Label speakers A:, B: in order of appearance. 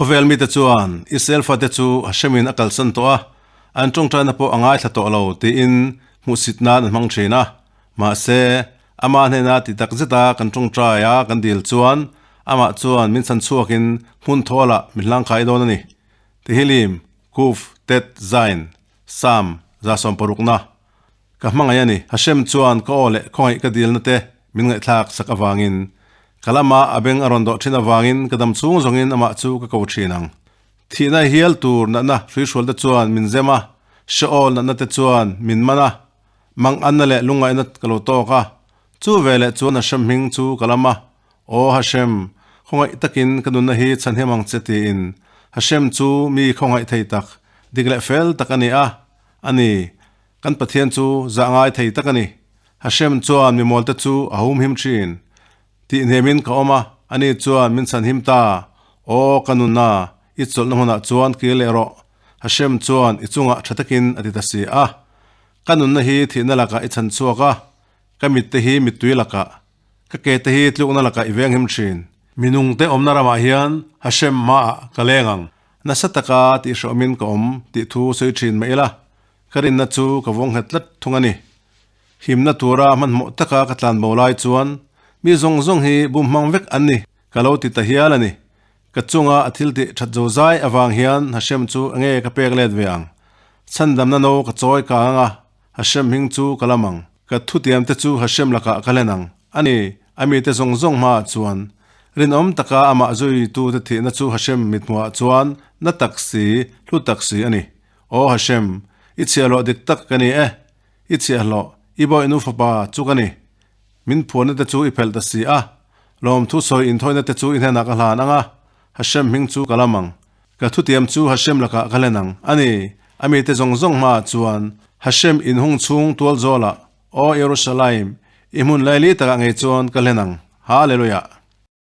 A: Khawvel mite chuan Israel fate chu Hashemin a kalsan tawh a, an tawngtaina pawh a ngaithla tawh lo tiin hmuhsit nan an hmang thin a. Mahse, ama hnena ti tak zeta kan tawngtai a kan dil chuan amah chuan min chhan chhuakin hmun thawlah min hlangkai dawn a ni. Tehillim, Kuf, Tet, Zain, Sam, 160na. Ka hmangaih a ni. Hashem chuan ka aw leh khawngaih ka dilna te min ngaihthlak sak avangin, ka lama a beng a rawn dawh thin avangin ka dam chhung zawngin amah chu ka ko thin ang. Thihna hial tur natna hruihrual te chuan min zem a, Sheol natna te chuan min man a, manganna leh lungngaihna ka lo tawk a. Chu veleh chuan Hashem hming chu ka lam a, Aw Hashem, khawngaih takin ka nunna hi chhanhim ang che tiin. Hashem chu mi khawngaih thei tak, dik leh fel tak a ni a, a ni. Kan Pathian chu zah ngai thei tak a ni. Hashem chuan mi mawlte chu a humhim thin. Tih hnemin ka awm a, ani chuan min chhanhim ta. Aw ka nunna, i chawlhna hmunah chuan kir leh rawh. Hashem chuan i chungah tha takin a ti ta si a. Ka nunna hi thihna lakah i chhan chhuak a, ka mitte hi mittui lakah, ka ke te hi tlukna lakah i venghim thin. Minungte awmna ramah hian Hashem hmaah ka leng ang. Nasa taka tihhrawmin ka awm tih thu sawi thin mah ila, Ka rinna chu ka vawng nghet tlat thung a ni. Himna tura hmanhmawh taka ka tlan bo lai chuan mi zawng zawng hi bum hmang vek an ni ka lo ti ta hial a ni. Ka chunga a thil tih that zo zai avang hian Hashem chu enge ka pek let ve ang? Chhandamna no ka chawi kang anga Hashem hming chu ka lam ang. Ka thutiam te chu Hashem lakah ka hlen ang a ni, a mite zawng zawng hmaah chuan. Rinawm taka amah zuitute thihna chu Hashem mithmuhah chuan na tak si, hlu tak si a ni. Aw Hashem, i chhiahhlawh dik tak ka ni e, i chhiahhlawh, i bawihnu fapa chu ka ni. Min phuahna te chu i phelh ta si a, lawmthu sawi inthawina te chu i hnenah ka hlan ang a, Hashem hming chu ka lam ang. Ka thutiam chu Hashem lakah ka hlen ang, a ni, a mite zawng zawng hmaah chuan, Hashem inhung chhung tual zawlah, Aw Jerusalem, i hmun laili takah ngei chuan ka hlen ang. Hallelujah!